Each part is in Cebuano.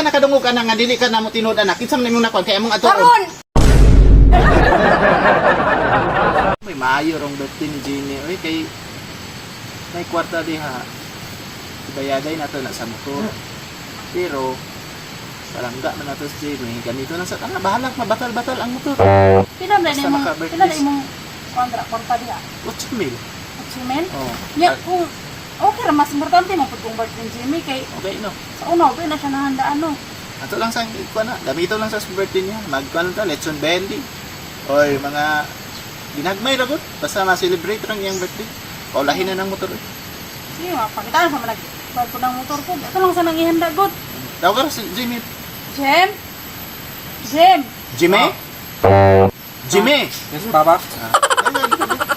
ka nakadungog ana nga dili ka namo tinuod anak? Kinsa man imong nakuan kay among atuon? Karon! May maayo rong birthday ni Jenny. Oy, kay may kwarta diha. Ibayaday nato na sa motor. Pero palangga man nato si Jenny. Ganito lang sa tanga, bahalang mabatal-batal ang motor. Pila na Basta imong maka-birthday pila na imong kontra kwarta diha? 8 mil. 8 mil? Oh. Nya kung okay ra, mas importante mo pud kung birthday ni Jimmy kay Okay no. sa una okay na siya nahandaan no. Ato lang sa kuan na. Gamito lang sa birthday niya. Magkuan ta lechon belly or mga ginagmay ra gud basta ma-celebrate rang iyang birthday. Paulahin na ng motor. Eh. Sige, mapakitaan pa man nag bago ng motor ko. Ito lang sa nangihanda god. Tawag ka si Jimmy. Jem? Jem! Jimmy? Jimmy! Yes, Papa.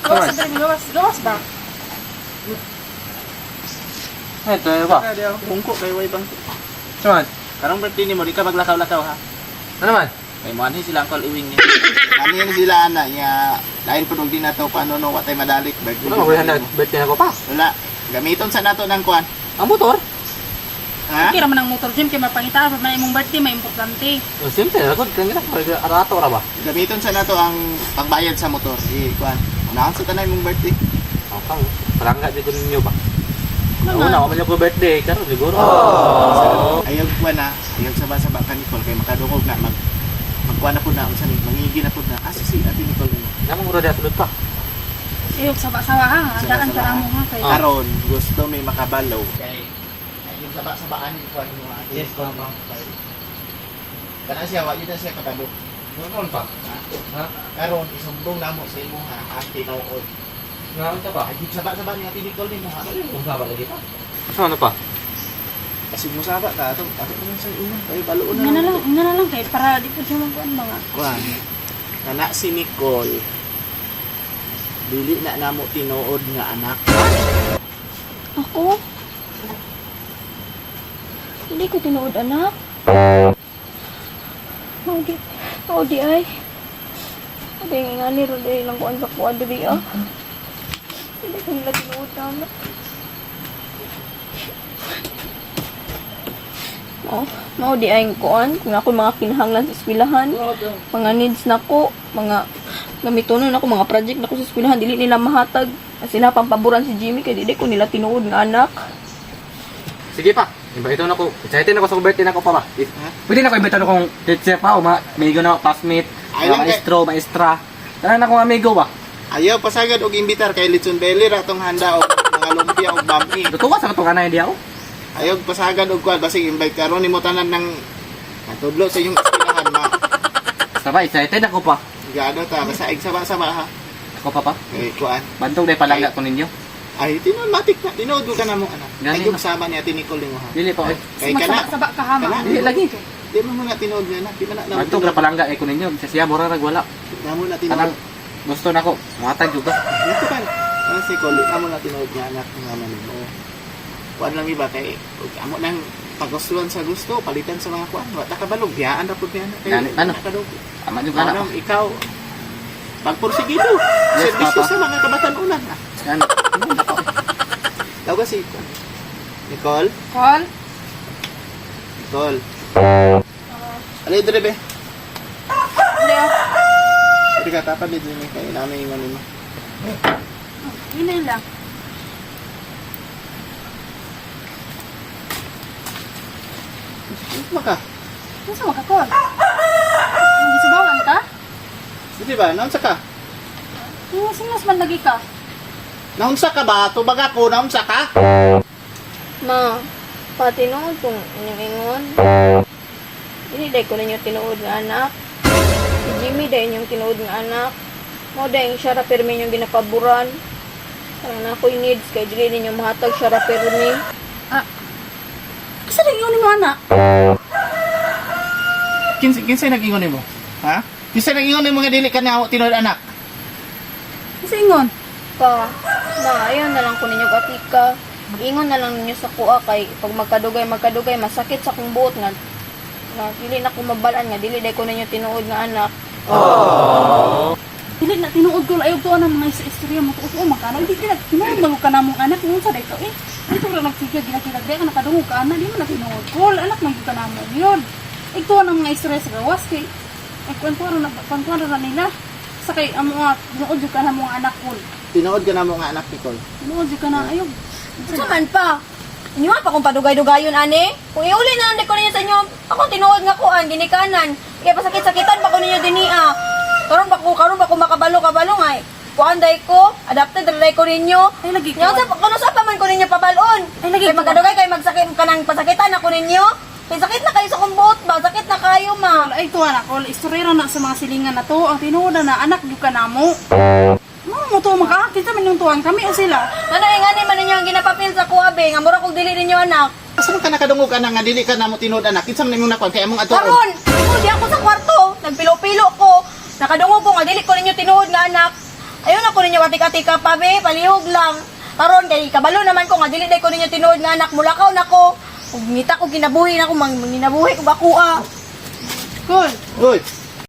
Gawas sa diri, gawas, gawas ba? Ay, tayo ba? Bungko kay way bang. Saman? Karong birthday nimo di ka maglakaw-lakaw ha. Ano man? Kay mo sila ang call iwing ni. Kani yan sila ana ya lain pud og di nato kung ano no wa tay madalik birthday. Ano, wala na birthday na ko pa. Wala. Gamiton sa nato ng kuan. Ang motor? Ha? Okay ra man ang motor, Jem, kay mapangitaan pa man imong birthday, may importante. Oh, siyempre, ako, kaya na, arato ra ba? Gamiton sa nato ang pangbayad sa motor. Eh kuan. Unahan sa tanay mong birthday. Okay, palangga di ko ninyo ba? Ano Una, ako man yung birthday, karon siguro. Ayaw kuan na, ayaw saba-saba ka Nicole kay makadungog na mag magkuan na pud na unsa ni mangigi na pud na. Asa si Ate Nicole nimo? Namang uro sulod pa. Iyog saba-saba ha, handaan ka Saba-saba, ra mo ha kay Ah. Karon gusto may makabalaw. Kay yung saba-sabaan ni kuan mo ate. Yes, kuan ko. Kana siya wa yun na siya kabalo. Noon pa. Ha? Karon isumbong namo sa imo ha, ang tinuod. Nga ka pa. Ay saba-saba ni Ate Nicole nimo ha. Kung saba lagi pa. Sa ano pa? Kasi musaba ka ato, ato man sa imo kay balo na. Nga na lang kay para di po siya magkuan mga. Kuan. Kana si Nicole. Dili na namo tinuod nga anak. Ako? Hindi ko tinuod, anak. Maudi, maudi ay. Ate, nga ni Roday lang kuan sa kuan diri ah. Hindi ko nila tinuod anak. Oh, maudi ay ang kuan kung ako mga kinahanglan sa eskwelahan, mga needs nako, mga gamitonon nako, mga project nako sa eskwelahan dili nila mahatag. Sila pampaboran si Jimmy kay dili ko nila tinuod nga anak. Sige pa. Imbitaw na ko. Excited na ko sa birthday na ko pa ba? Ha? Pwede na ko imbitaw na kong teacher pa o mga amigo na classmate, Ay, mga lang kay- maestro, maestra. Tanan na kong amigo ba? Ayaw pasagad og imbitar kay Litson Belly ra tong handa og mga lumpia og bami. Totoo sa katong anay di ako. Ayaw pasagad og kuan basig invite karon nimo tanan ng natudlo sa inyong eskwelahan ma. Basta ba, excited ako pa. Gaano ta basta saba-saba ha. Ako pa pa. Kay kuan. Bantog dahil palangga ko ninyo. Ay tinuod matik na tinuod ko ka namo anak. Gani Ayaw na. sama ni Ate Nicole nimo ha. Dili pa oy. Kay kana Magsaba-saba ka ha. Kana. Dili lagi. Di mo na tinuod nga na. Di man na namo Bantog ra palangga ay ko ninyo. Sa siya mura rag wala. Namo na tinuod. Kanang gusto na ko. Muhatag jud ba? Dito kan. Ano si Nicole, amo na tinuod nga anak nga man mo. Kuan lang iba kay ug amo nang pagustuhan sa gusto, palitan sa mga kuan. Wa ta kabalog, biyaan ra pud niya anak. Kay Gani, ano? nakadugog. Tama jud kana. Ano, ikaw magpursigido. Yes, Serbisyo Papa. sa mga kabatan-unan. Ah, Yan. Tawag ka si kuan. Nicole, Call. Nicole. Alay dire be. Hindi ah. Diri ka tapad diri ni kay nami ingon nimo. Yun na lang. Ano ka? Ano sa makakol? Gisubawan ka? Sige ba, naunsa ka? Singas man lagi ka. Naunsa ka ba? Tubag ako, naunsa ka? Ma, patinuod kung inyong ingon. Dili day ko ninyo tinuod nga anak. Si Jimmy day inyong tinuod nga anak. Mo day siya ra pirmi inyong ginapaboran. Parang na ako'y needs kay dili ninyo mahatag siya ra pirmi. Ah. Kasi lang yun mo anak. Kinsay nag-ingon nimo? Ha? Kinsay nag-ingon nimo nga dili ka na tinuod anak? Kasi ingon. Pa, ma, ayaw na lang ko ninyo katika. Ingon na lang ninyo sa kuha kay pag magkadugay magkadugay masakit sa akong buot nga nga dili na ko mabalaan nga dili day ko ninyo tinuod nga anak. Dili na tinuod ko ayaw to ang mga istorya mo tuo makano. Hindi dili tinuod man ka namong anak nung sa dito eh. Ito ra nagsiga ginakita di ka nakadungog ka ana, di man na tinuod kol. Anak man gyud ka namo yun. Ito ang mga istorya sa gawas kay ay kwentuhan na kwentuhan na nila. Sa kay amo nga tinuod jud ka na mga anak kol. Tinuod ka na mo nga anak, Nicole. Tinuod jud ka na ayog. Unsa man pa? Inyo nga pa kung padugay-dugayon ani. Kung iuli na lang ko ninyo sa inyo, akong tinuod nga kuan ginikanan. Kaya pasakit-sakitan pa ko ninyo dinhi ah. Karon pa ko makabalo-kabalo nga. Eh. Kuan day ko, adapted ra day ko ninyo. Ay lagi Nya ko. sa kuno sa pa man ko ninyo pabalon. Ay, lagi Kay ko. magadugay kay magsakit kanang pasakitan ako ninyo. Kay sakit na kayo sa kong buot ba? Sakit na kayo ma. Ay tuwa na kol, istorya na sa mga silingan na to. Ang tinuod na anak jud ka namo. Mo mo to makaakit sa minyong tuwan kami o sila. Nanay ngani man ninyo ang ginapapil sa kuha be, nga mura kog dili ninyo anak. Asa man ka nakadungog anak nga dili ka namo tinuod anak? Kinsa man imong nakuan kay among atuon? Karon, ako di ako sa kwarto, nagpilo-pilo ko. Nakadungog ko nga dili ko ninyo tinuod nga anak. Ayun ako ninyo atik-atika pa be, palihog lang. Karon kay kabalo naman ko nga dili day ko ninyo tinuod nga anak, mulakaw na ko. Ug ngita ko kinabuhi na ko, mang kinabuhi ko ako ah. Kol, Uy,